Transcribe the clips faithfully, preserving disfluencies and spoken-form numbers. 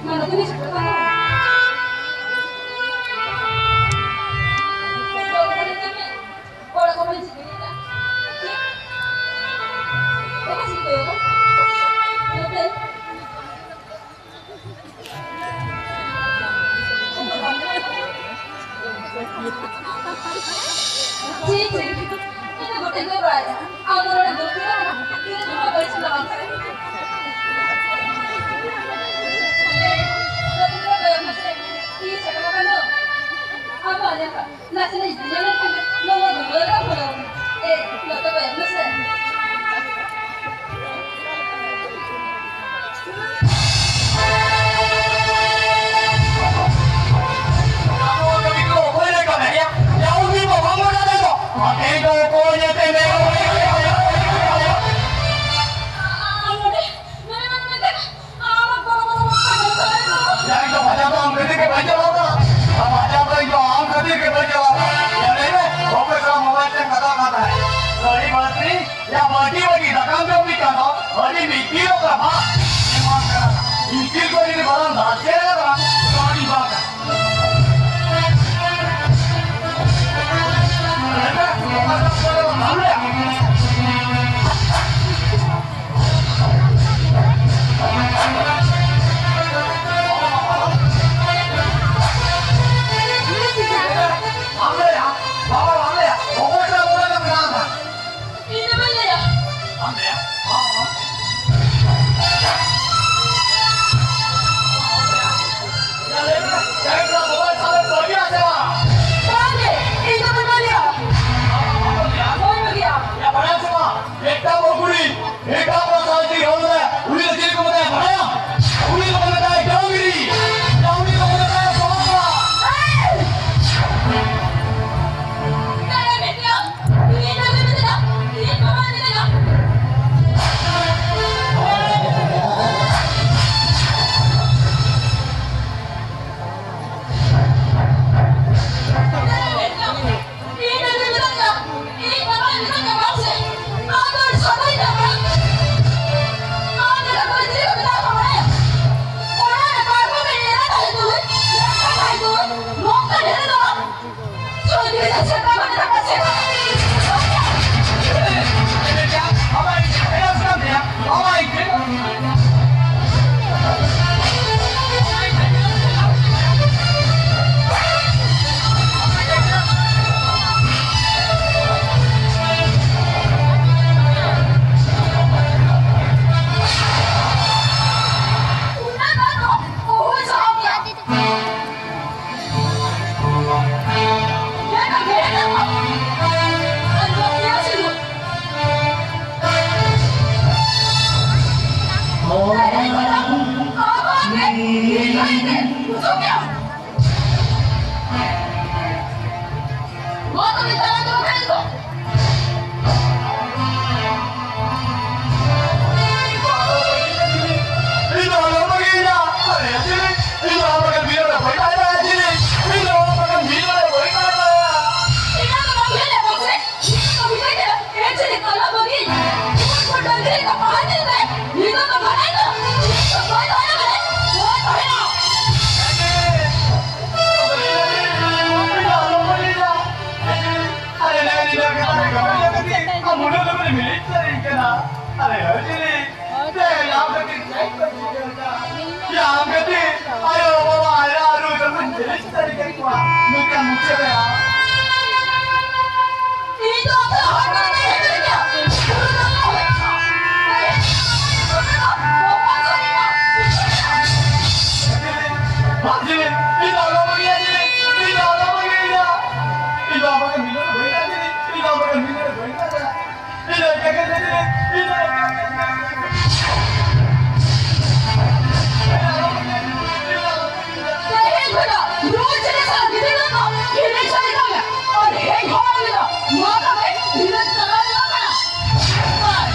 ᱪᱮᱫ? ᱪᱮᱫ? ᱤᱧ ᱫᱚ ᱜᱚᱴᱟ ᱜᱮ ᱵᱟᱲᱟᱭᱟ᱾ ᱟᱢ ᱫᱚ ᱱᱚᱰᱮ ᱫᱩᱲᱩᱵ ᱠᱟᱱᱟ᱾ ᱤᱧ ᱫᱚ ᱱᱚᱣᱟ ᱵᱟᱹᱧ ᱪᱟᱞᱟᱣ ᱠᱟᱱᱟ᱾ ᱤᱧ ᱪᱟᱞᱟᱣ ᱠᱟᱱᱟ᱾ ᱟᱢ ᱵᱟᱝ ᱧᱮᱞ ᱠᱟᱜ᱾ ᱱᱟᱥᱮᱱᱟᱜ ᱤᱧ ᱧᱮᱞ ᱞᱮᱠᱷᱟᱱ ᱜᱮ ᱱᱚᱣᱟ ᱫᱩᱞᱟᱹᱲ ᱨᱮ ᱵᱷᱩᱞᱟᱹᱣ ᱢᱮ᱾ ᱮ, ᱱᱚᱛᱮ ᱠᱚᱭᱚᱜ ᱢᱮᱥᱮ᱾ ᱟᱵᱚ ᱠᱟᱹᱢᱤ ᱠᱚ ᱚᱠᱚᱭ ᱞᱟᱹᱭ ᱠᱟᱜ ᱢᱮᱭᱟ? ᱡᱟᱣᱜᱮ ᱵᱟᱵᱟ ᱢᱚᱱᱮ ᱛᱮᱫᱚ, ᱟᱯᱮ ᱫᱚ ᱚᱠᱚᱭ ᱧᱮᱞᱛᱮ ᱢᱮᱨᱚᱢ? ᱟᱢ ᱱᱚᱰᱮ ᱢᱮᱱᱟᱢ ᱢᱮᱱᱛᱮ ᱭᱟ, ᱤᱧ ᱫᱚ ᱵᱟᱡᱟᱨ ᱫᱚ ᱟᱢ ᱠᱷᱟᱹᱛᱤᱨ ᱜᱮ ᱵᱟᱹᱧ ᱪᱟᱞᱟᱣ ᱠᱟᱱᱟ᱾ ᱟᱨ ᱵᱟᱡᱟᱨ ᱫᱚ ᱤᱧ ᱫᱚ ᱟᱢ ᱠᱷᱟᱹᱛᱤᱨ ᱜᱮ ᱵᱟᱹᱧ ᱪᱟᱞᱟᱣ ᱠᱟᱱᱟ᱾ ᱭᱟ, ᱞᱟᱹᱭ ᱢᱮ, ᱚᱠᱚᱭ ᱥᱟᱞᱟᱜ ᱢᱳᱵᱟᱭᱤᱞ ᱛᱮᱢ ᱠᱟᱛᱷᱟᱜ ᱠᱟᱱ ᱛᱟᱦᱮᱸᱫ? ᱥᱟᱹᱨᱤ ᱵᱟᱹᱲᱛᱤ, ᱭᱟ, ᱵᱟᱹᱲᱛᱤ, ᱵᱟᱹᱲᱛᱤ, ᱫᱟᱠᱟᱢ ᱡᱚᱢ ᱵᱤ ᱠᱟᱱ ᱫᱚ, ᱟᱹᱰᱤ ᱢᱤᱫ ᱠᱤᱞᱳ ᱜᱨᱟᱢ, ᱦᱟᱸᱜ᱾ ᱤᱧ ᱠᱤᱞ ᱠᱚ ᱡᱩᱫᱤ ᱵᱟᱨᱟᱢ ᱫᱟᱜ ᱪᱮᱫ ᱨᱮ ᱵᱟᱝ, ᱟᱹᱰᱤ ᱵᱟᱝ ᱠᱟᱱᱟ᱾ ᱞᱟᱹᱭ ᱢᱮ, ᱚᱠᱟ ᱥᱟᱞᱟᱜ ᱵᱟᱢ ᱞᱟᱹᱭᱟ? ᱢᱤᱫᱴᱟᱝ ᱵᱚᱞ ᱠᱩᱲᱤ, ᱢᱤᱫᱴᱟᱝ ᱵᱚᱞ ᱥᱟᱶᱛᱮ ᱦᱚᱲ ᱢᱮᱱᱟᱭᱟ, ᱩᱱᱤ ᱫᱚ ᱪᱮᱫ ᱠᱚ ᱢᱮᱛᱟᱭᱟ? ᱩᱱᱤ ᱫᱚ ᱪᱮᱫ ᱠᱚ ᱢᱮᱛᱟᱭᱟ ᱵᱟᱲᱟᱭᱟᱢ? ᱩᱱᱤ ᱫᱚᱠᱚ ᱢᱮᱛᱟᱭᱟ ᱰᱟᱝᱨᱤ, ᱰᱟᱝᱨᱤ ᱫᱚᱠᱚ ᱢᱮᱛᱟᱭᱟ ᱵᱟᱵᱟ᱾ ᱟᱨ ᱧᱮᱞ ᱢᱮ, ᱱᱤᱛᱚᱜ ᱫᱚ ᱵᱟᱰᱟᱭ ᱫᱚ, ᱱᱤᱛᱚᱜ ᱫᱚ ᱵᱟᱰᱟᱭ ᱫᱚ, ᱵᱟᱰᱟᱭ ᱫᱚ᱾ ᱟᱞᱮ ᱞᱮ ᱧᱤᱫᱟᱹ ᱠᱟᱛᱮ ᱠᱟᱹᱢᱤ ᱞᱮ ᱠᱟᱹᱴᱤᱡ, ᱟᱢ ᱩᱱᱟᱹᱜ ᱞᱚᱜᱚᱱ ᱮᱢ ᱦᱤᱲᱤᱧ ᱥᱟᱹᱨᱤ ᱠᱟᱱᱟ᱾ ᱟᱞᱮ ᱦᱚᱸ ᱪᱤᱞᱤ? ᱛᱮ ᱧᱟᱢ ᱠᱟᱛᱮ ᱪᱮᱫ ᱠᱚ ᱪᱤᱠᱟᱹᱭᱮᱫᱟ? ᱧᱟᱢ ᱠᱟᱛᱮ ᱟᱭᱳ ᱵᱟᱵᱟ ᱟᱭᱳ ᱟᱨ ᱩᱱᱠᱩ ᱠᱚ ᱦᱤᱲᱤᱧ ᱥᱟᱹᱨᱤ ᱠᱮᱫ ᱠᱚᱣᱟ᱾ ᱱᱚᱝᱠᱟ ᱢᱩᱪᱟᱹᱫ ᱨᱮ ᱟᱢ᱾ ᱤᱧ ᱫᱚ ᱟᱯᱮ ᱦᱚᱲ ᱠᱚ ᱞᱟᱹᱭ ᱦᱚᱪᱚᱭᱮᱫᱟ᱾ ᱵᱩᱨᱩ ᱫᱚ ᱚᱠᱟ ᱞᱮᱠᱟ? ᱵᱟᱝ ᱪᱤᱞᱤ, ᱤᱧ ᱫᱚ ᱟᱞᱚᱢ ᱵᱟᱹᱜᱤᱭᱟ ᱪᱤᱞᱤ, ᱤᱧ ᱫᱚ ᱟᱞᱚᱢ ᱵᱟᱹᱜᱤᱭᱟ᱾ ᱤᱧ ᱫᱚ ᱟᱢ ᱵᱟᱹᱜᱤ ᱢᱤᱞᱚᱱ ᱵᱟᱹᱧ ᱫᱟᱲᱮᱭᱟᱜᱼᱟ ᱪᱤᱞᱤ, ᱤᱧ ᱫᱚ ᱟᱢ ᱵᱟᱹᱜᱤ ᱢᱤᱞᱚᱱ ᱵᱟᱹᱧ ᱫᱟᱲᱮᱭᱟᱜᱼᱟ᱾ ᱛᱮᱦᱮᱧ ᱠᱷᱚᱱᱟᱜ ᱱᱚᱣᱟ ᱡᱤᱱᱤᱥ ᱟᱨ ᱜᱤᱫᱽᱨᱟᱹ ᱫᱚ ᱠᱷᱮᱞᱮ ᱪᱟᱞ ᱠᱟᱜ ᱢᱮ᱾ ᱟᱨ ᱦᱮᱡ ᱦᱚᱲ ᱩᱱᱤ ᱫᱚ ᱱᱚᱣᱟ ᱠᱟᱛᱮ ᱜᱤᱫᱽᱨᱟᱹ ᱪᱟᱞᱟᱣ ᱪᱟᱞᱟᱜ ᱠᱟᱱᱟ᱾ ᱟᱨ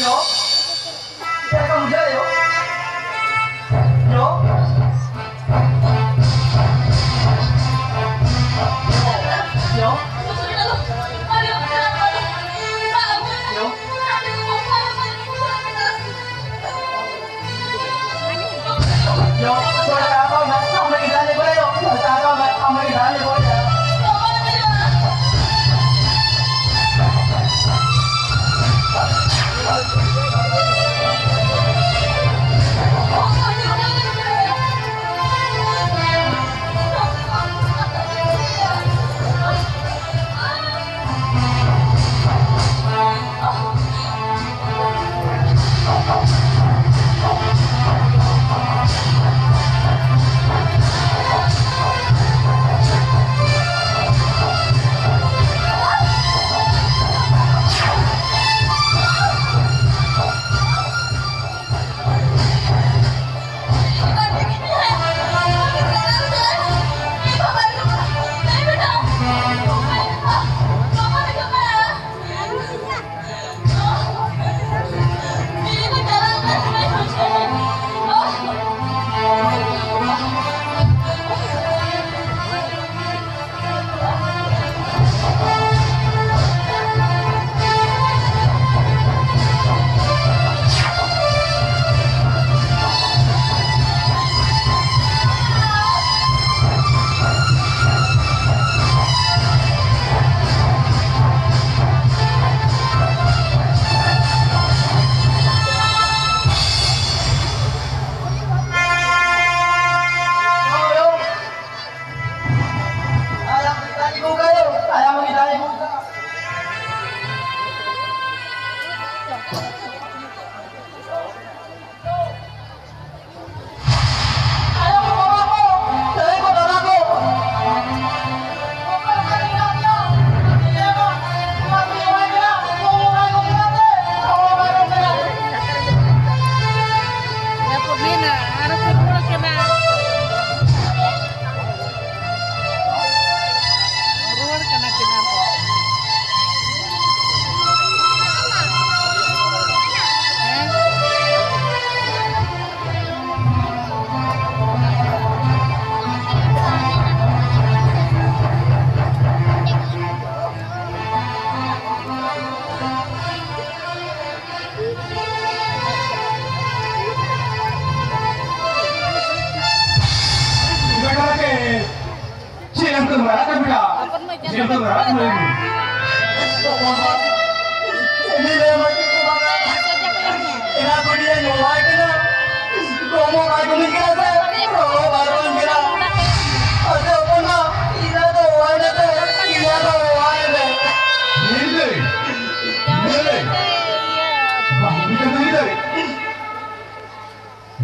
Yo. Yo. Yo. Yo. Yo.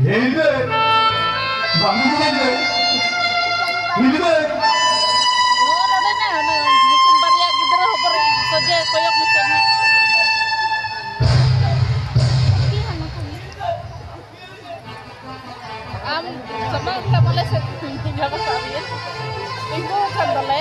ᱦᱤᱞᱫᱟᱹᱭ, ᱵᱟᱝ ᱦᱤᱞᱫᱟᱹᱭ, ᱦᱤᱞᱫᱟᱹᱭ᱾ ᱱᱚᱜᱼᱚ ᱱᱚᱰᱮ ᱱᱟ, ᱚᱱᱮ ᱱᱩᱠᱤᱱ ᱵᱟᱨᱭᱟ ᱜᱤᱫᱽᱨᱟᱹ ᱦᱚᱸ ᱵᱚᱨᱮ ᱥᱚᱡᱷᱮ ᱠᱚᱭᱚᱜ ᱢᱮᱥᱮ ᱱᱟ᱾ ᱟᱢ ᱥᱟᱢᱟᱝ ᱠᱷᱟᱱ ᱟᱞᱮ ᱥᱮᱫ ᱤᱧ ᱧᱟᱢ ᱟᱠᱟᱫ ᱢᱮᱭᱟ᱾ ᱛᱤᱸᱜᱩ ᱟᱠᱟᱱ ᱫᱚᱞᱮ᱾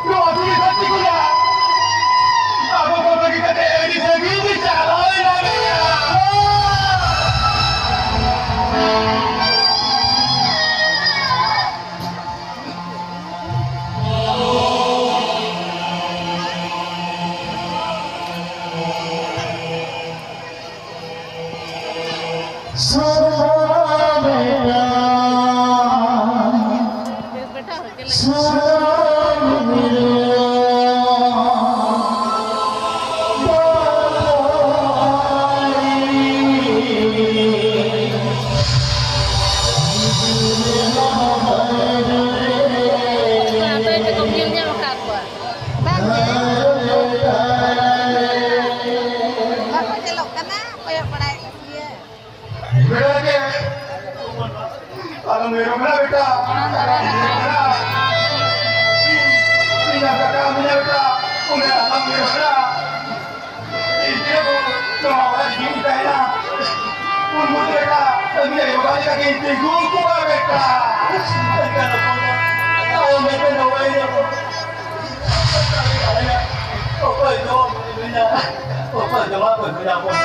ᱱᱚᱣᱟ ᱫᱷᱩᱲᱤ ᱫᱷᱟᱹᱨᱛᱤ ᱠᱷᱚᱱᱟᱜ ᱟᱵᱚ ᱠᱚ ᱵᱟᱹᱜᱤ ᱠᱟᱛᱮ ᱟᱹᱰᱤ ᱥᱟᱺᱜᱤᱧ ᱪᱟᱞᱟᱣ ᱮᱱᱟ᱾ ᱵᱟᱝ ᱜᱮ᱾ ᱵᱟᱠᱚ ᱧᱮᱞᱚᱜ ᱠᱟᱱᱟ, ᱠᱚᱭᱚᱜ ᱵᱟᱲᱟᱭᱮᱫ ᱠᱚ ᱜᱮᱭᱟ᱾ ᱵᱮᱲᱟ ᱜᱮ, ᱟᱞᱚᱢ ᱧᱮᱞᱚᱜ ᱠᱟᱱᱟ ᱵᱮᱴᱟ᱾ ᱤᱧᱟᱜ ᱠᱟᱴᱟ ᱢᱮᱱᱟᱜ ᱵᱮᱴᱟ, ᱚᱸᱰᱮ ᱟᱞᱚᱢ ᱧᱮᱞᱚᱜ ᱠᱟᱱᱟ᱾ ᱤᱧ ᱛᱮ ᱱᱚᱣᱟ ᱚᱲᱟᱜ ᱨᱮᱜᱮᱧ ᱛᱟᱦᱮᱱᱟ᱾ ᱩᱱ ᱢᱩᱫᱽ ᱵᱮᱴᱟ, ᱟᱹᱰᱤ ᱟᱭᱳ ᱵᱟᱵᱟ ᱞᱮᱠᱟ ᱜᱮᱧ ᱛᱤᱸᱜᱩ ᱠᱚᱜᱼᱟ ᱵᱮᱴᱟ᱾ ᱟᱭᱳ ᱢᱮᱱᱛᱮ ᱱᱚᱣᱟ ᱤᱧ ᱚᱠᱚᱭ ᱫᱚ ᱢᱮᱱᱟ, ᱚᱠᱚᱭ ᱫᱚ ᱵᱟᱠᱚ ᱢᱮᱱᱟ ᱵᱚᱱ᱾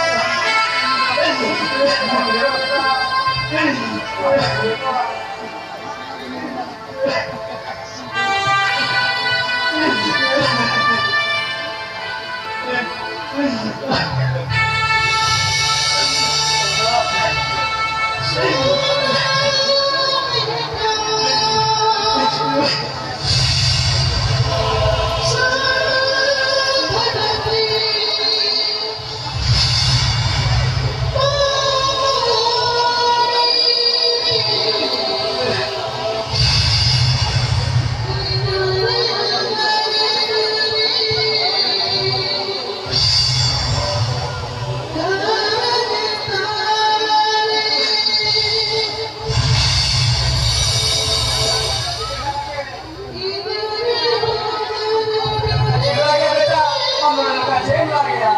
ᱪᱮᱫᱟᱜ ᱜᱮ ᱵᱮᱴᱟ, ᱟᱢ ᱫᱚ ᱱᱚᱝᱠᱟ ᱪᱮᱫ ᱮᱢ ᱞᱟᱹᱭᱟ?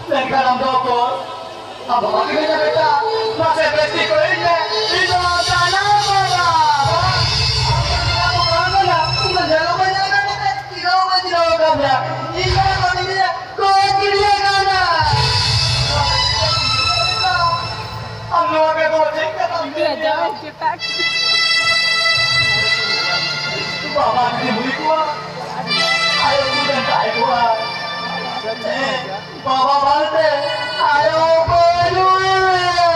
ᱢᱮᱱᱠᱷᱟᱱ ᱟᱢ ᱫᱚ ᱚᱠᱚᱭ? ᱟᱢ ᱫᱚ ᱵᱟᱢ ᱵᱩᱡᱷᱟᱹᱣ ᱫᱟᱲᱮᱭᱟᱜᱼᱟ ᱵᱮᱴᱟ? ᱢᱟᱥᱮ ᱵᱮᱥ ᱴᱷᱤᱠ ᱠᱚ ᱞᱟᱹᱭ ᱢᱮ᱾ ᱤᱧ ᱫᱚ ᱡᱟᱱᱟᱢ ᱵᱟᱵᱟ᱾ ᱟᱢ ᱫᱚ ᱵᱟᱝ ᱠᱟᱱᱟ᱾ ᱤᱧ ᱫᱚ ᱡᱟᱱᱟᱢ ᱵᱟᱹᱧ ᱧᱟᱢ ᱠᱟᱱᱟ᱾ ᱤᱧ ᱫᱚ ᱵᱟᱹᱧ ᱧᱟᱢ ᱠᱟᱱᱟ᱾ ᱤᱧ ᱫᱚ ᱵᱟᱹᱧ ᱧᱟᱢ ᱠᱟᱱᱟ᱾ ᱠᱚ ᱜᱤᱰᱤᱭᱮ ᱠᱟᱱᱟ᱾ ᱟᱢ ᱱᱚᱣᱟ ᱠᱟᱛᱷᱟ ᱪᱮᱫ ᱠᱟᱛᱷᱟᱢ ᱢᱮᱱ ᱠᱮᱫᱟ? ᱵᱟᱵᱟ ᱡᱩᱫᱤ ᱦᱩᱭ ᱠᱚᱜᱼᱟ, ᱟᱭᱳ ᱡᱩᱫᱤ ᱛᱟᱦᱮᱸ ᱠᱚᱜᱼᱟ, ᱵᱟᱵᱟ ᱵᱟᱝᱛᱮ ᱟᱭᱳ ᱵᱟᱹᱱᱩᱭᱟ᱾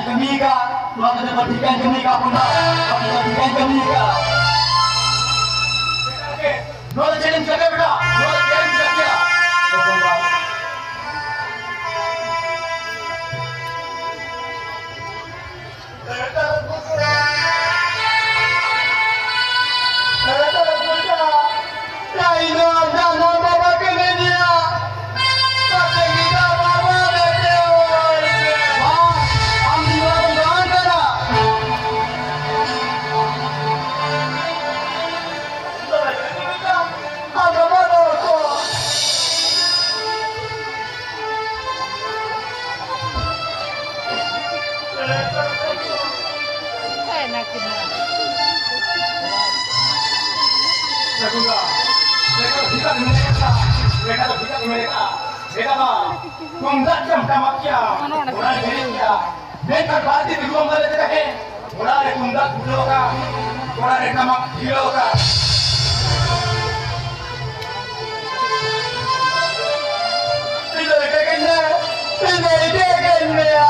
ᱠᱟᱹᱢᱤ ᱠᱟᱜ, ᱱᱚᱣᱟ ᱫᱚ ᱡᱚᱛᱚ ᱴᱷᱤᱠᱟᱹᱧ ᱠᱟᱹᱢᱤ ᱠᱟᱜ ᱵᱚᱱᱟ, ᱱᱚᱣᱟ ᱫᱚ ᱡᱚᱛᱚ ᱴᱷᱤᱠᱟᱹᱧ ᱠᱟᱹᱢᱤ ᱠᱟᱜ᱾ ᱱᱚᱣᱟ ᱫᱚ ᱪᱮᱫ ᱮᱢ ᱪᱤᱠᱟᱹ ᱠᱮᱫᱟ? ᱱᱚᱣᱟ ᱫᱚ ᱪᱮᱫ ᱮᱢ ᱪᱤᱠᱟᱹ ᱠᱮᱫᱟ? ᱦᱚᱯᱚᱱ ᱵᱟ᱾ ᱛᱩᱢᱫᱟᱜ ᱪᱚᱢ ᱴᱟᱢᱟᱠ ᱠᱮᱭᱟ, ᱚᱱᱟ ᱮᱱᱮᱡ ᱠᱮᱭᱟ᱾ ᱢᱮᱱᱠᱷᱟᱱ ᱵᱟᱨ ᱫᱤᱱ ᱨᱩᱣᱟᱹ ᱢᱟᱞᱮ ᱛᱮ ᱛᱟᱦᱮᱸ, ᱚᱲᱟᱜ ᱨᱮ ᱛᱩᱢᱫᱟᱜ ᱠᱷᱩᱞᱟᱹᱣ ᱟᱠᱟᱫ, ᱚᱲᱟᱜ ᱨᱮ ᱴᱟᱢᱟᱠ ᱠᱷᱩᱞᱟᱹᱣ ᱟᱠᱟᱫ᱾ ᱤᱧ ᱫᱚ ᱮᱴᱟᱜ ᱜᱮᱧ ᱢᱮ, ᱤᱧ ᱫᱚ ᱮᱴᱟᱜ ᱜᱮᱧ ᱢᱮᱭᱟ᱾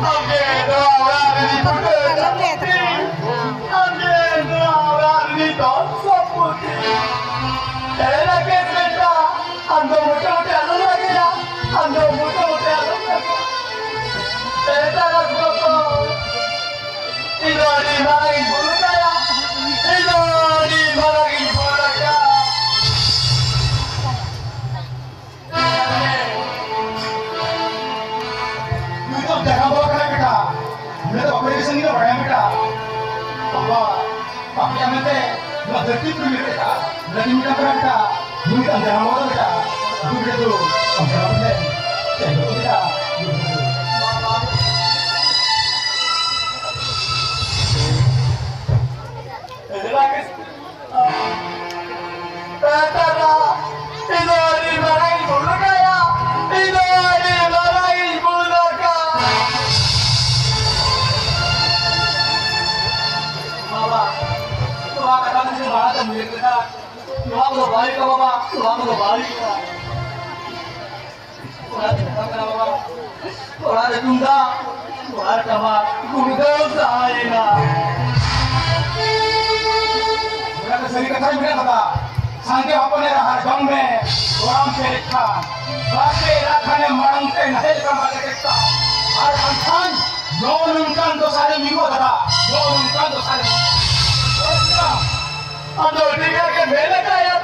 ᱟᱢᱜᱮ ᱱᱚᱣᱟ ᱚᱲᱟᱜ ᱨᱤᱱᱤᱡ ᱵᱩᱰᱷᱟᱹ ᱡᱟᱹᱯᱩᱫᱤ, ᱟᱢᱜᱮ ᱱᱚᱣᱟ ᱚᱲᱟᱜ ᱨᱤᱱᱤᱡ ᱫᱚᱱ ᱥᱚᱢᱯᱚᱛᱤ᱾ ᱮ ᱨᱟᱠᱮᱥ ᱵᱮᱴᱟ, ᱟᱢ ᱫᱚ ᱢᱚᱴᱟᱢᱩᱴᱤ ᱟᱞᱚᱢ ᱞᱟᱜᱮᱭᱟ, ᱟᱢ ᱫᱚ ᱢᱚᱴᱟᱢᱩᱴᱤ ᱟᱞᱚᱢ ᱞᱟᱜᱮᱭᱟ᱾ ᱮ ᱛᱟᱨᱟᱥ ᱜᱚᱛᱚ, ᱤᱧ ᱫᱚ ᱟᱹᱰᱤ ᱢᱟᱨᱟᱝ ᱤᱧ ᱵᱷᱩᱞ ᱠᱟᱭᱟ, ᱤᱧ ᱫᱚ ᱟᱹᱰᱤ ᱢᱟᱨᱟᱝ ᱤᱧ ᱵᱷᱩᱞ ᱠᱟᱭᱟ᱾ ᱱᱩᱭ ᱫᱚ ᱡᱟᱸᱜᱟ ᱵᱚᱞᱚ ᱠᱟᱱᱟ ᱵᱮᱴᱟ, ᱱᱩᱭ ᱫᱚ ᱚᱠᱚᱭ ᱜᱮ ᱥᱟᱺᱜᱤᱧ ᱫᱚ ᱵᱟᱲᱟᱭᱟ ᱵᱮᱴᱟ᱾ ᱵᱟᱵᱟ, ᱵᱟᱯᱞᱟ ᱢᱮᱱᱛᱮ ᱱᱚᱣᱟ ᱫᱷᱟᱹᱨᱛᱤ ᱯᱩᱨᱤ ᱨᱮ ᱵᱮᱴᱟ, ᱞᱟᱹᱴᱩ ᱢᱤᱫᱴᱟᱝ ᱠᱟᱱᱟ ᱵᱮᱴᱟ, ᱱᱩᱭ ᱫᱚ ᱡᱟᱸᱜᱟ ᱵᱚᱞᱚ ᱵᱮᱴᱟ, ᱫᱩ ᱵᱮᱴᱟ ᱫᱩ, ᱟᱢ ᱡᱟᱸᱜᱟ ᱵᱚᱞᱚ ᱪᱮᱫ ᱫᱚ ᱵᱮᱴᱟ, ᱫᱩ ᱵᱮᱴᱟ ᱫᱩ᱾ ᱮ ᱨᱟᱠᱮᱥ, ᱮ ᱫᱟᱫᱟ, ᱤᱧ ᱫᱚ ᱟᱹᱰᱤ ᱢᱟᱨᱟᱝ ᱤᱧ ᱵᱷᱩᱞ ᱟᱠᱟᱫᱼᱟ, ᱤᱧ ᱫᱚ ᱟᱹᱰᱤ ᱢᱟᱨᱟᱝ ᱤᱧ ᱵᱷᱩᱞ ᱟᱠᱟᱫᱼᱟ᱾ ᱵᱟᱵᱟ, ᱱᱚᱣᱟ ᱠᱟᱛᱷᱟ ᱫᱚ ᱡᱩᱫᱤ ᱢᱟᱲᱟᱝ ᱛᱮᱢ ᱞᱟᱹᱭ ᱞᱮᱫᱟ, ᱱᱚᱣᱟ ᱠᱚᱫᱚ ᱵᱟᱹᱲᱤᱡ ᱠᱚ ᱵᱟᱵᱟ, ᱱᱚᱣᱟ ᱠᱚᱫᱚ ᱵᱟᱹᱲᱤᱡ ᱠᱚ᱾ ᱛᱩᱢᱫᱟᱜ ᱟᱨ ᱴᱟᱢᱟᱠ ᱜᱩᱲᱫᱟᱹᱣ ᱥᱟᱦᱟᱭᱮᱱᱟ᱾ ᱚᱱᱟ ᱫᱚ ᱥᱟᱹᱨᱤ ᱠᱟᱛᱷᱟ ᱢᱮᱱᱟᱜ ᱠᱟᱫᱟ᱾ ᱥᱟᱸᱜᱮ ᱦᱚᱯᱚᱱ ᱮᱨᱟ ᱦᱟᱨ ᱡᱚᱝ ᱢᱮ, ᱜᱚᱲᱟᱢ ᱯᱮᱨᱮᱡ ᱠᱷᱟᱱ᱾ ᱵᱟᱨ ᱯᱮ ᱮᱨᱟ ᱠᱷᱟᱱᱮ ᱢᱟᱲᱟᱝ ᱛᱮ ᱱᱟᱦᱮᱞ ᱠᱟᱢ ᱟᱞᱮ ᱠᱮᱫ ᱠᱷᱟᱱ᱾ ᱟᱨ ᱵᱟᱝᱠᱷᱟᱱ ᱱᱚᱜᱼᱚ ᱱᱚᱝᱠᱟᱱ ᱫᱚᱥᱟᱨᱮᱢ ᱧᱩᱨᱩᱜᱼᱟ ᱫᱟᱫᱟ, ᱱᱚᱜᱼᱚ ᱱᱚᱝᱠᱟᱱ ᱫᱚᱥᱟᱨᱮᱢ ᱧᱩᱨᱩᱜᱼᱟ᱾ ᱟᱫᱚ ᱟᱹᱰᱤ ᱜᱟᱱ ᱜᱮ ᱢᱮᱱ ᱟᱠᱟᱫᱼᱟ᱾